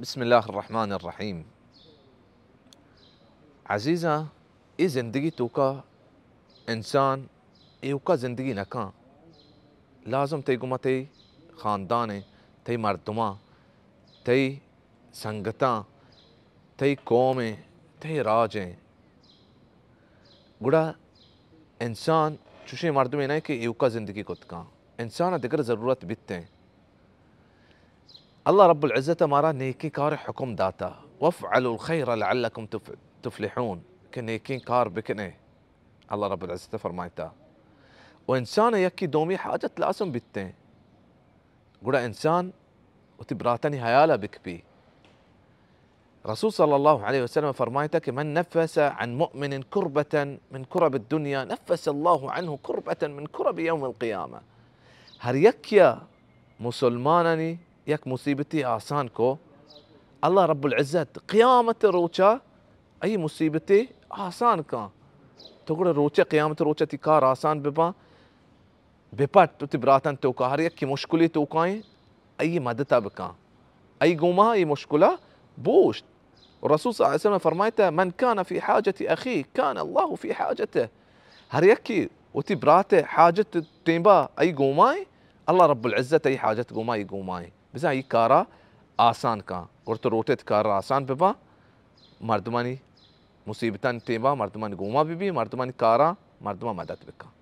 بسم اللہ الرحمن الرحیم۔ عزیزاں، اے زندگی توکا انسان ایوکا زندگی نہ کن۔ لازم تئی گوما تئی خاندان ایں، تئی مردماں، تئی سنگتاں، تئی قوم ایں، تئی راج ایں۔ گڑا انسان چوشیں مردمے نہ کہ ایوکا زندگی کت کن۔ انسان ء دگر ضرورت بیت ایں۔ اللہ رب العزت ء مارا نیکیں کار ء حکم داتا، وافعلوا الخیر لعلکم تف-، تفلحون، کہ نیکیں کار بکنے۔ اللہ رب العزت ء فرمائتا۔ و انسان ء یکی دومی حاجت لازم بیت ایں۔ گڑا انسان وتی براتانی حیال ء بکپی۔ رسول صلی اللہ علیہ وسلم فرمائتا کہ من نفس عن مؤمن کربة من کرب الدنیا نفس اللہ عنہ کربة من کرب یوم القیامہ۔ ہر یکیا مسلمانانی یک مصیبتی آسان کو، اللہ رب العزت قیامت روچا ای مصیبتے آسان کن۔ تو گڑا روچے قیامت روچا تی کار آسان بباں، بپٹ وتی براتن توکا، ہر یکی مشکلی توکائیں، ای مدتا بکن، ای گوما ای مشکلا بوشت۔ رسول صلی اللہ علیہ وسلم فرمائتا، من کان فی حاجت اخی کان اللہ فی حاجتہ۔ ہر یکی وتی برات حاجت تیمبا ای گومائیں، اللہ رب العزت ای حاجت گوما ای گومائیں۔ بزاں ای کارا آسان کن۔ گڑا تو روچے تی کارا آسان بباں، مردمانی مصیبتانی تیمبا مردمانی گوما ببی، مردمانی کارا مردماں مدد بکن۔